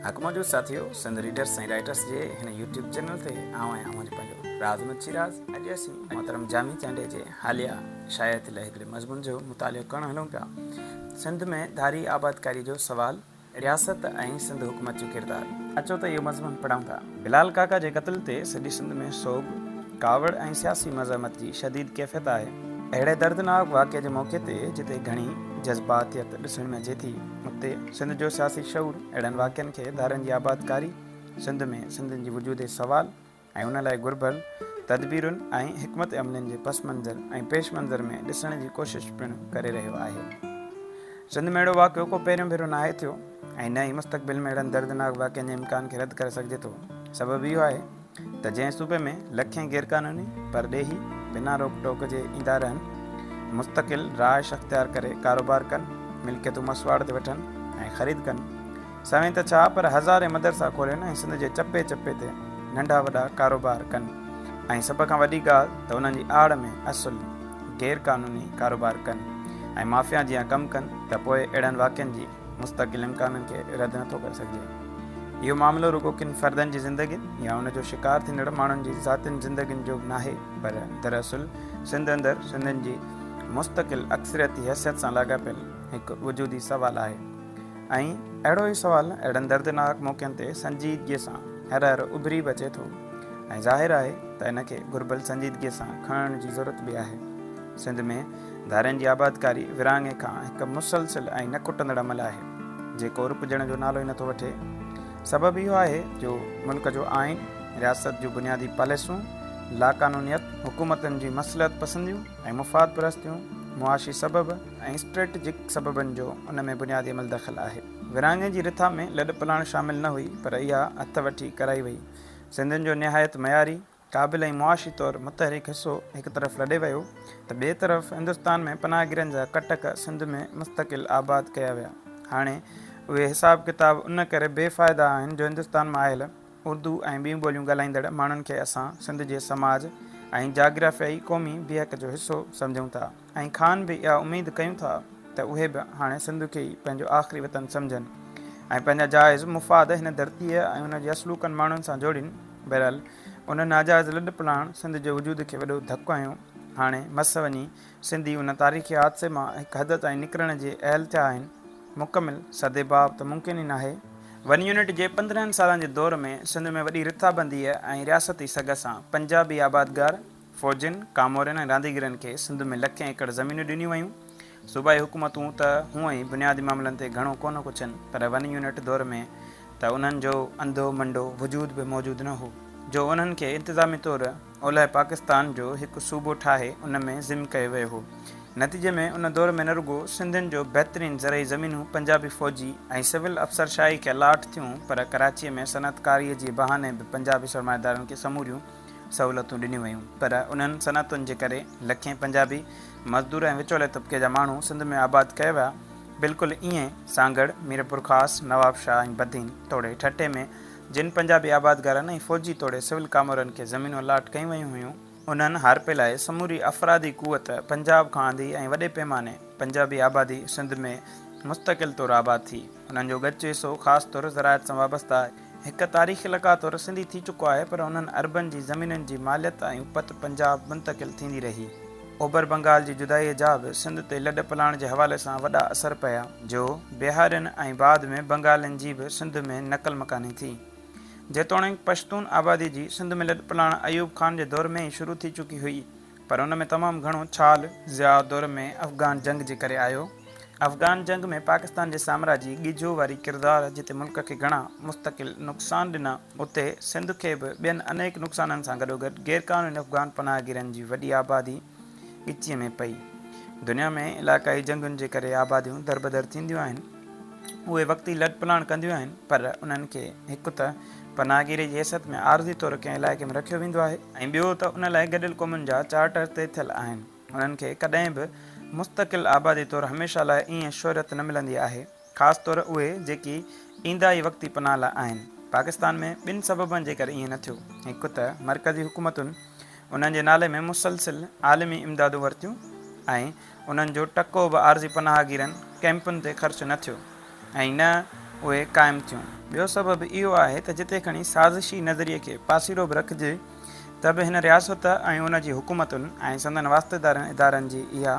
حق موجود ساٿيو سنڌ ريڊرس ۽ رائيٽرس جي هن يوٽيوب چينل تي آئون آهيان اوهان جو پنهنجو راز احمد شيراز. اڄ اسين محترم جامي چانڊيي جي حاليه شايع ٿيل هڪڙي مضمون جو مطالعو ڪرڻ هلون پيا. سنڌ ۾ ڌاري آبادڪاري جو سوال، رياست ۽ سنڌ حڪومت جو ڪردار. اچو ته اهو مضمون پڙهون ٿا. بلال ڪاڪا جي قتل تي سڄي سنڌ ۾ سوڳ، ڪاوڙ ۽ سياسي مزاحمت جي شديد ڪيفيت آهي. اهڙي دردناڪ واقعي جي موقعي تي جتي گهڻي جذباتيت ڏسڻ ۾ اچي ٿي، اتي سنڌ جو سياسي شعور اهڙن واقعن کي ڌارين جي آبادڪاري، سنڌ ۾ سنڌين جي وجودي سوال ۽ ان لاء گهربل تدبيرن ۽ حڪمت عملين جي پس منظر ۽ پيش منظر ۾ ڏسڻ جي ڪوشش پڻ ڪري رهيو آهي. سنڌ ۾ اهڙو واقعو ڪو پهريون ڀيرو ناهي ٿيو ۽ نه ئي مستقبل ۾ اهڙن دردناڪ واقعن جي امڪان کي رد ڪري سگهجي ٿو. سبب اهو آهي ته جنهن صوبي ۾ لکين غيرقانوني پرڏيهي بنا روڪ ٽوڪ جي ايندا رهن، مستقل رهائش اختيار ڪري ڪاروبار ڪن، ملڪيتون مسواڙ تي وٺن ۽ خريد ڪن، سوين ته ڇا پر هزارين مدرسا کولين ۽ سنڌ جي چپي چپي تي ننڍا وڏا ڪاروبار ڪن ۽ سڀ کان وڏي ڳالهه ته انهن جي آڙ ۾ اصل غير قانوني ڪاروبار ڪن ۽ مافيا جيان ڪم ڪن ته پوء اهڙن واقعن جي مستقل امڪانن کي رد نٿو ڪري سگهجي. اهو معاملو رڳو ڪن فردن جي زندگين يا ان جو شڪار ٿيندڙ ماڻهن جي ذاتين زندگين جو به ناهي پر دراصل سنڌ اندر سنڌين جي مستقل اڪثريتي حيثيت سان لاڳاپيل هڪ وجودي سوال آهي ۽ اهڙو ئي سوال اهڙن دردناڪ موقعن تي سنجيدگيء سان هر هر اڀري به اچي ٿو ۽ ظاهر آهي ته ان کي گهربل سنجيدگيء سان کڻڻ جي ضرورت به آهي. سنڌ ۾ ڌارين جي آبادڪاري ورهاڱي کان هڪ مسلسل ۽ نه کٽندڙ عمل آهي، جيڪو رڪجڻ جو نالو ئي نٿو وٺي. سبب اهو آهي جو ملڪ جو آئين، رياست جون بنيادي پاليسون، لاقانونيت، حڪومتن جون مصلحت پسنديون ۽ مفاد پرستيون، معاشي سبب ۽ اسٽريٽجڪ سببن جو ان ۾ بنيادي عمل دخل آهي. ورهاڱي جي رٿا ۾ لڏپلاڻ شامل نه هئي، پر اها هٿ وٺي ڪرائي وئي. سنڌين جو نهايت معياري، قابل ۽ معاشي طور متحرڪ حصو هڪ طرف لڏي ويو ته ٻئي طرف هندستان ۾ پناهگيرن جا ڪٽڪ سنڌ ۾ مستقل آباد ڪيا ويا. هاڻي اهي حساب ڪتاب ان ڪري بي فائدا آهن جو هندستان مان آيل اردو ۽ ٻيون ٻوليون ڳالهائيندڙ ماڻهن کي اسان سنڌ جي سماج ۽ جاگرافيائي قومي بيهڪ جو حصو سمجهون ٿا ۽ کانئن به اها اميد ڪيون ٿا ته اهي به هاڻي سنڌ کي ئي پنهنجو آخري وطن سمجهن ۽ پنهنجا جائز مفاد هن ڌرتيء ۽ ان جي اصلوڪن ماڻهن سان جوڙين. بهرحال ان ناجائز لڏ پلاڻ سنڌ جي وجود کي وڏو ڌڪ هنيو. هاڻي مس وڃي سنڌي ان تاريخي حادثي مان هڪ حد تائين نڪرڻ جي اهل ٿيا آهن. مڪمل سدباب ته ممڪن ئي ناهي. ون يونٽ جي 15 سالن جي دور ۾ سنڌ ۾ وڏي رٿابنديء ۽ رياستي سگهه سان پنجابي آبادگار، فوجين، ڪامورن ۽ رانديگرن کي سنڌ ۾ لکين ايڪڙ زمينون ڏنيون ويون. صوبائي حڪومتون ته هونء ئي بنيادي معاملن تي گهڻو ڪونه ڪڇن پر ون يونٽ دور ۾ ته انهن جو انڌو منڊو وجود به موجود نه هو، جو انهن کي انتظامي طور اولهه پاڪستان جو هڪ صوبو ٺاهي ان ۾ ضم ڪيو ويو هو. نتيجي ۾ ان دور ۾ نه رڳو سنڌين جو بهترين زرعي زمينون پنجابي فوجي ۽ سول افسرشاهي کي الاٽ ٿيون پر ڪراچيء ۾ صنعتڪاريء جي بهاني به پنجابي سرمائيدارن کي سموريون سهولتون ڏنيون ويون پر انهن صنعتن جي ڪري لکين پنجابي مزدور ۽ وچولي طبقي جا ماڻهو سنڌ ۾ آباد ڪيا ويا. بلڪل ائين سانگهڙ، ميرپورخاص، نوابشاهه ۽ بدين توڙي ٺٽي ۾ جن پنجابي آبادگارن ۽ فوجي توڙي سول ڪامورن کي زمينون الاٽ ڪيون ويون هيون، انهن هارپي لاء سموري افرادي قوت پنجاب کان آندي ۽ وڏي پيماني پنجابي آبادي سنڌ ۾ مستقل طور آباد ٿي. انهن جو ڳچ حصو خاص طور زراعت سان وابسته هڪ تاريخي لقاء طور سنڌي ٿي چڪو آهي پر انهن عربن جي زمينن جي ماليت ۽ اپت پنجاب منتقل ٿيندي رهي. اوڀر بنگال جي جدائيء جا به سنڌ تي لڏ پلاڻ جي حوالي سان وڏا اثر پيا جو بهارين ۽ بعد ۾ بنگالين جي به سنڌ ۾ نقل مڪاني ٿي. جيتوڻيڪ پشتون آبادي جي سنڌ ۾ لڏ پلاڻ ايوب خان جي دور ۾ ئي شروع ٿي چڪي هئي پر ان ۾ تمام گهڻو ڇال ضياء دور ۾ افغان جنگ جي ڪري آيو. افغان جنگ ۾ پاڪستان جي سامراجي ڳجهو واري ڪردار جتي ملڪ کي گهڻا مستقل نقصان ڏنا اتي سنڌ کي به ٻين انيڪ نقصانن سان گڏوگڏ غيرقانوني افغان پناهگيرن جي وڏي آبادي ڳچيء ۾ پئي. دنيا ۾ علائقائي جنگن جي ڪري آباديون دربدر ٿينديون آهن، اهي وقتي لڏپلاڻ ڪنديون آهن پر انهن کي هڪ ته پناهگيري جي حيثيت ۾ عارضي طور ڪنهن علائقي ۾ رکيو ويندو آهي ۽ ٻيو ته ان لاء گڏيل قومن جا چارٽر طئي ٿيل آهن. انهن کي ڪڏهن به مستقل آبادي طور هميشه لاء ائين شهرت نه ملندي آهي، خاص طور اهي جيڪي ايندا ئي وقتي پناهه لاء آهن. پاڪستان ۾ ٻن سببن جي ڪري ائين نه ٿيو. هڪ ته مرڪزي حڪومتن انهن جي نالي ۾ مسلسل عالمي امدادون ورتيون ۽ انهن جو ٽڪو به عارضي پناهگيرن ڪئمپن تي خرچ نه ٿيو ۽ نه اهي قائم ٿيون. ٻيو سبب اهو آهي ته جتي کڻي سازشي نظريي کي پاسيرو به رکجي ته به هن رياست ۽ ان جي حڪومتن ۽ سندن واسطيدارن ادارن جي اها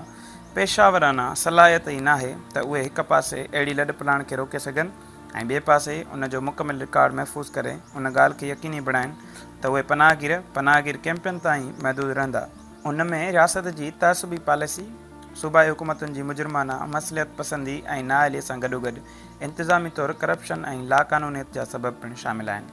پيشاورانه صلاحيت ئي ناهي ته اهي هڪ پاسي اهڙي لڏپلاڻ کي روڪي سگهن ۽ ٻئي پاسي ان جو مڪمل رڪارڊ محفوظ ڪري ان ڳالهه کي يقيني بڻائين ته اهي پناهگير پناهگير ڪئمپن تائين ئي محدود رهندا. ان ۾ رياست جي تعصبي پاليسي، صوبائي حڪومتن جي مجرمانه مصلحت پسندي ۽ نااهلي سان گڏوگڏ انتظامي طور ڪرپشن ۽ لاقانونيت جا سبب پڻ شامل آهن.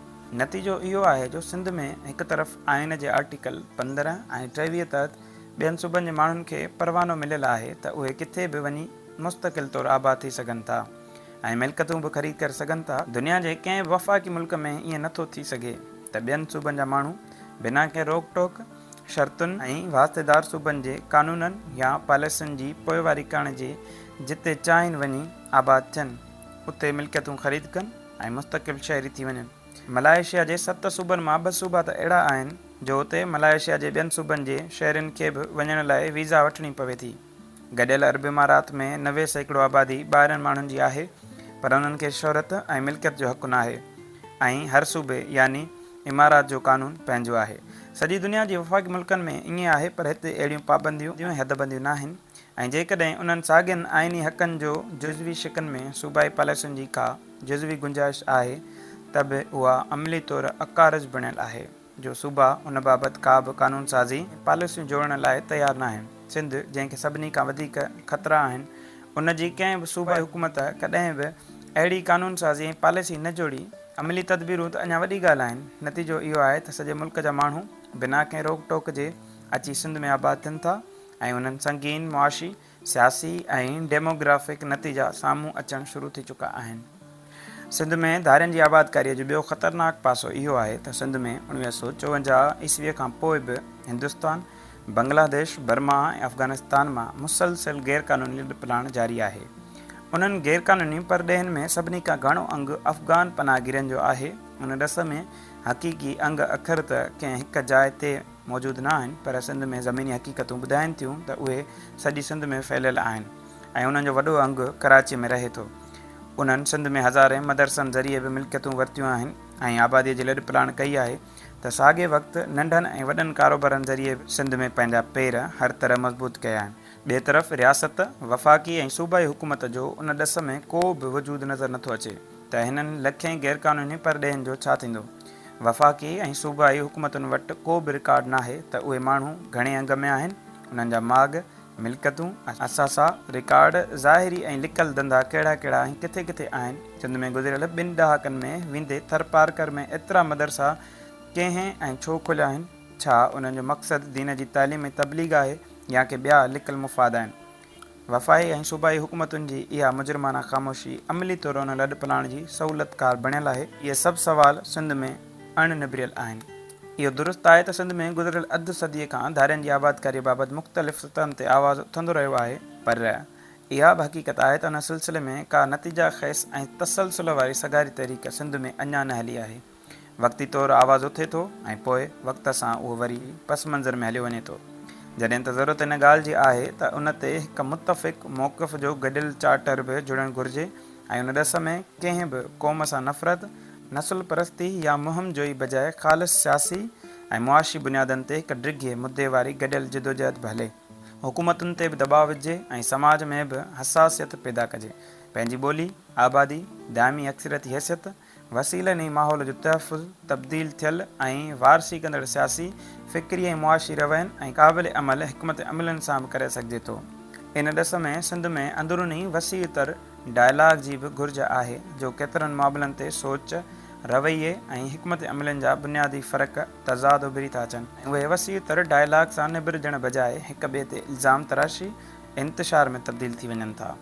نتيجو اهو آهي جو سنڌ ۾ هڪ طرف آئين جي آرٽيڪل 15 ۽ 23 تحت ٻين صوبن جي ماڻهن کي پروانو مليل آهي ته اهي ڪٿي به وڃي مستقل طور آباد ٿي سگهن ٿا ۽ ملڪيتون به خريد ڪري سگهن ٿا. دنيا جي ڪنهن به وفاقي ملڪ ۾ ائين نه ٿو ٿي سگهي ته ٻين صوبن جا ماڻهو بنا ڪنهن روڪ ٽوڪ، شرطن ۽ واسطيدار صوبن جي قانونن يا پاليسين جي پوئواري ڪرڻ جي جتي چاهين وڃي آباد ٿين، اتي ملڪيتون خريد ڪن ۽ مستقل شهري ٿي وڃن. ملائيشيا جي ست صوبن مان ٻه صوبا ته اهڙا آهن جو اتي ملائيشيا جي ٻين صوبن جي شهرين کي به وڃڻ لاء ويزا وٺڻي پوي ٿي. گڏيل عرب امارات ۾ 90% آبادي ٻاهرين ماڻهن جي آهي پر انهن کي شهرت ۽ ملڪيت جو حق ناهي ۽ هر صوبي يعني امارات جو قانون پنهنجو آهي. سڄي دنيا جي وفاقي ملڪن ۾ ائين آهي پر هتي اهڙيون پابنديون ۽ حدبنديون ناهن ۽ جيڪڏهن انهن ساڳين آئيني حقن جو جزوي شقن ۾ صوبائي پاليسين جي ڪا جزوي گنجائش آهي ته به اها عملي طور اڪارج بڻيل آهي جو صوبا ان بابت ڪا به قانون سازي ۽ پاليسيون جوڙڻ لاء تيار ناهن. سنڌ جنهن کي سڀني کان وڌيڪ خطرا آهن ان جي ڪنهن به صوبائي حڪومت ڪڏهن به اهڙي قانون سازي ۽ پاليسي نه جوڙي. عملي تدبيرون ته اڃا وڏي ڳالهه آهن. نتيجو اهو آهي ته سڄي ملڪ جا ماڻهو بنا ڪنهن روڪ ٽوڪ جي اچي سنڌ ۾ آباد ٿين ٿا ۽ انهن سنگين معاشي، سياسي ۽ ڊيموگرافڪ نتيجا سامهون اچڻ شروع ٿي چڪا آهن. سنڌ ۾ ڌارين جي آبادڪاريء جو ٻيو خطرناڪ پاسو اهو آهي ته سنڌ ۾ 1954 عيسويء کان پوء به هندستان، بنگلاديش، برما ۽ افغانستان مان مسلسل غيرقانوني لڏپلاڻ جاري آهي. انهن غيرقانوني پرڏيهين ۾ سڀني کان گهڻو انگ افغان پناهگيرن جو آهي. ان ڏس ۾ حقيقي انگ اکر ته ڪنهن هڪ جاء تي موجود نه آهن پر سنڌ ۾ زميني حقيقتون ٻڌائين ٿيون ته اهي سڄي سنڌ ۾ ڦهليل آهن ۽ انهن جو وڏو انگ ڪراچيء ۾ رهي ٿو. انهن سنڌ ۾ هزارين مدرسن ذريعي به ملڪيتون ورتيون آهن ۽ آباديء جي لڏپلاڻ ڪئي آهي ته ساڳئي وقت ننڍن ۽ وڏن ڪاروبارن ذريعي به سنڌ ۾ پنهنجا پير هر طرح مضبوط ڪيا آهن. ٻئي طرف رياست، وفاقي ۽ صوبائي حڪومت جو ان ڏس ۾ ڪو به وجود نظر نٿو اچي ته هنن لکين غيرقانوني پرڏيهين جو ڇا ٿيندو؟ وفاقي ۽ صوبائي حڪومتن وٽ ڪو به رڪارڊ ناهي ته اهي ماڻهو گهڻي انگ ۾ آهن، انهن جا ماڳ، ملڪيتون، اثاثا، رڪارڊ، ظاهري ۽ لڪل ڌنڌا ڪهڙا ڪهڙا ۽ ڪٿي ڪٿي آهن، سنڌ ۾ گذريل ٻن ڏهاڪن ۾ ويندي ٿرپارڪر ۾ ايترا مدرسا ڪنهن ۽ ڇو کوليا آهن؟ ڇا انهن جو مقصد دين جي تعليم ۽ تبليغ آهي يا ڪي ٻيا لڪل مفاد آهن؟ وفاقي ۽ صوبائي حڪومتن جي اها مجرمانه خاموشي عملي طور ان لڏپلاڻ جي سهولتڪار بڻيل آهي. اهي سڀ سوال سنڌ ۾ اڻ نبريل آهن. اهو درست آهي ته سنڌ ۾ گذريل اڌ صديء کان ڌارين جي آبادڪاريء بابت مختلف سطحن تي آواز اٿندو رهيو آهي، پر اها به حقيقت آهي ته ان سلسلي ۾ ڪا نتيجا خيز ۽ تسلسل واري سگهاري تحريڪ سنڌ ۾ اڃا نه هلي آهي. وقتي طور آواز اٿي ٿو ۽ پوء وقت سان اهو وري پس منظر ۾ هليو وڃي ٿو. جڏهن ته ضرورت ان ڳالهه جي آهي ته ان تي هڪ متفق موقف جو گڏيل چارٽر به جڙڻ گهرجي ۽ ان ڏس ۾ ڪنهن به قوم سان نفرت، نسل پرستي يا مهم جوئي بجاء خالص سياسي ۽ معاشي بنيادن تي هڪ ڊگهي مدي واري گڏيل جدوجهد به هلي. حڪومتن تي به دٻاء وجهجي ۽ سماج ۾ به حساسيت پيدا ڪجي. پنهنجي ٻولي، آبادي، دائمي اڪثريتي حيثيت، وسيلن ۽ ماحول جو تحفظ، تبديل ٿيل ۽ وارثي ڪندڙ سياسي، فڪري ۽ معاشي روين ۽ قابل عمل حڪمت عملين سان به ڪري سگهجي ٿو. ان ڏس ۾ سنڌ ۾ اندروني وسيع تر ڊائلاگ جي به گهرج آهي جو ڪيترن معاملن تي سوچ، رويي ۽ حڪمت عملين جا بنيادي فرق، تضاد اڀري ٿا اچن ۽ اهي وسيع تر ڊائلاگ سان نبرجڻ بجاء هڪ ٻئي تي الزام تراشي، انتشار ۾ تبديل ٿي وڃن ٿا.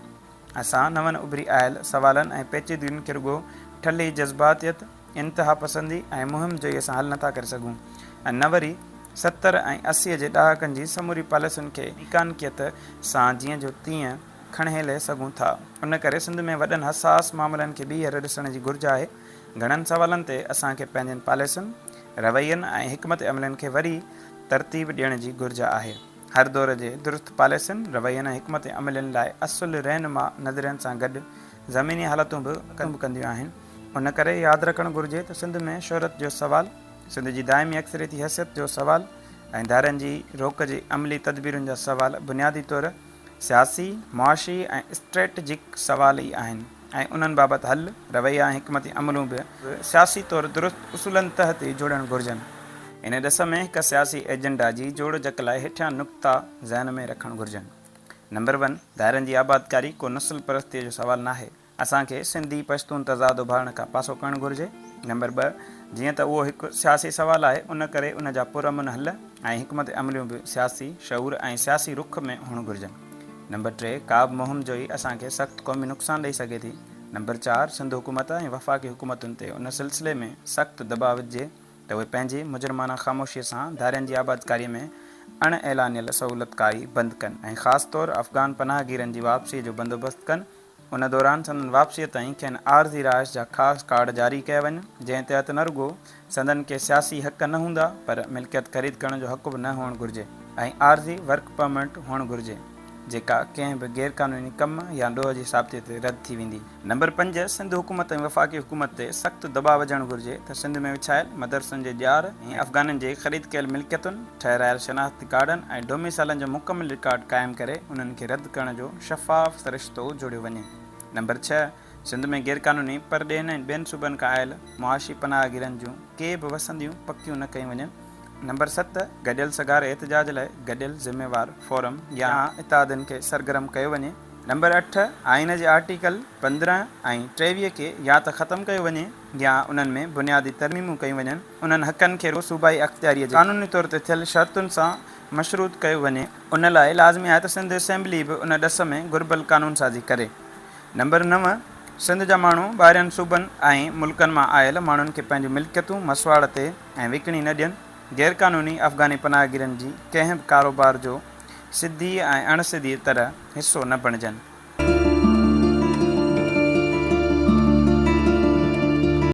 اسان نون اڀري آيل سوالن ۽ پيچيدگين کي رڳو ٺلهي جذباتيت، انتهاپسندي ۽ مهم جوئيء سان حل نٿا ڪري سگهون ۽ نه وري 70 ۽ 80 جي ڏهاڪن جي سموري پاليسين کي ميڪانڪيت سان جيئن جو تيئن کڻهيلي سگهون ٿا. ان ڪري سنڌ ۾ وڏن حساس معاملن کي ٻيهر ڏسڻ جي گهرج آهي. گهڻن سوالن تي اسان کي پنهنجين پاليسين، روين ۽ حڪمت عملين کي وري ترتيب ڏيڻ جي گهرج آهي. هر دور جي درست پاليسين، روين ۽ حڪمت عملين لاء اصل رهنما نظرين سان گڏ زميني حالتون به ڪم ڪنديون آهن. ان ڪري ياد رکڻ گهرجي ته سنڌ ۾ شهرت جو سوال، سنڌ جي دائمي اڪثريتي حيثيت جو سوال ۽ ڌارين جي روڪ جي عملي تدبيرن جا سوال بنيادي طور سياسي، معاشي ۽ اسٽريٽجڪ سوال ئي آهن ۽ انهن بابت حل، رويا ۽ حڪمت عملون به سياسي طور درست اصولن تحت ئي جوڙڻ گهرجن. ان ڏس ۾ هڪ سياسي ايجنڊا جي جوڙجڪ لاء هيٺيان نقطا ذهن ۾ رکڻ گهرجن. نمبر ون، ڌارين جي آبادڪاري ڪو نسل پرستيء جو سوال ناهي. اسان کي سنڌي پشتون تضاد اڀارڻ کان پاسو ڪرڻ گهرجي. نمبر ٻه، جيئن ته اهو هڪ سياسي سوال آهي، ان ڪري ان جا پرامن حل ۽ حڪمت عمليون به سياسي شعور ۽ سياسي رخ ۾ هئڻ گهرجن. نمبر ٽي، ڪا به مهم جوئي اسان کي سخت قومي نقصان ڏئي سگهي ٿي. نمبر چار، سنڌ حڪومت ۽ وفاقي حڪومتن تي ان سلسلي ۾ سخت دٻاء وجهجي ته اهي پنهنجي مجرمانه خاموشيء سان ڌارين جي آبادڪاريء ۾ اڻ اعلانيل سهولتڪاري بند ڪن ۽ خاص طور افغان پناهگيرن جي واپسيء جو بندوبست ڪن. ان دوران سندن واپسيء تائين کين عارضي رهائش جا خاص ڪارڊ جاري ڪيا وڃن، جنهن تحت نه رڳو سندن ڪي سياسي حق نه هوندا پر ملڪيت خريد ڪرڻ جو حق به نه هئڻ گهرجي ۽ عارضي ورڪ پرمٽ هئڻ گهرجي، جيڪا ڪنهن به غير قانوني ڪم يا ڏوهه جي ثابتي تي رد ٿي ويندي. نمبر پنج، سنڌ حڪومت ۽ وفاقي حڪومت تي سخت دٻاء وجهڻ گهرجي ته سنڌ ۾ وڇايل مدرسن جي ڄار ۽ افغانين جي خريد ڪيل ملڪيتن، ٺهرايل شناختي ڪارڊن ۽ ڊوميسائلن جو مڪمل رڪارڊ قائم ڪري انهن کي رد ڪرڻ جو شفاف سرشتو جوڙيو وڃي. نمبر ڇهه، سنڌ ۾ غيرقانوني پرڏيهين ۽ ٻين صوبن کان آيل معاشي پناهگيرن جون ڪي به وسنديون پڪيون نه ڪيون وڃن. نمبر ست، گڏيل سگهاري احتجاج لاء گڏيل ذميوار فورم يا اتحادن کي سرگرم ڪيو وڃي. نمبر اٺ، آئين جي آرٽيڪل 15 ۽ 23 کي يا ته ختم ڪيو وڃي يا انهن ۾ بنيادي ترميمون ڪيون وڃن، انهن حقن کي صوبائي اختياريء جي قانوني طور تي ٿيل شرطن سان مشروط ڪيو وڃي. ان لاء لازمي آهي ته سنڌ اسيمبلي به ان ڏس ۾ گهربل قانونسازي ڪري. نمبر نو، سنڌ جا ماڻهو ٻاهرين صوبن ۽ ملڪن مان آيل ماڻهن کي پنهنجون ملڪيتون مسواڙ تي ۽ وڪڻي نه ڏين. غيرقانوني افغاني پناهگيرن جي ڪنهن به ڪاروبار جو سڌيء ۽ اڻ سڌيء طرح حصو نه بڻجن.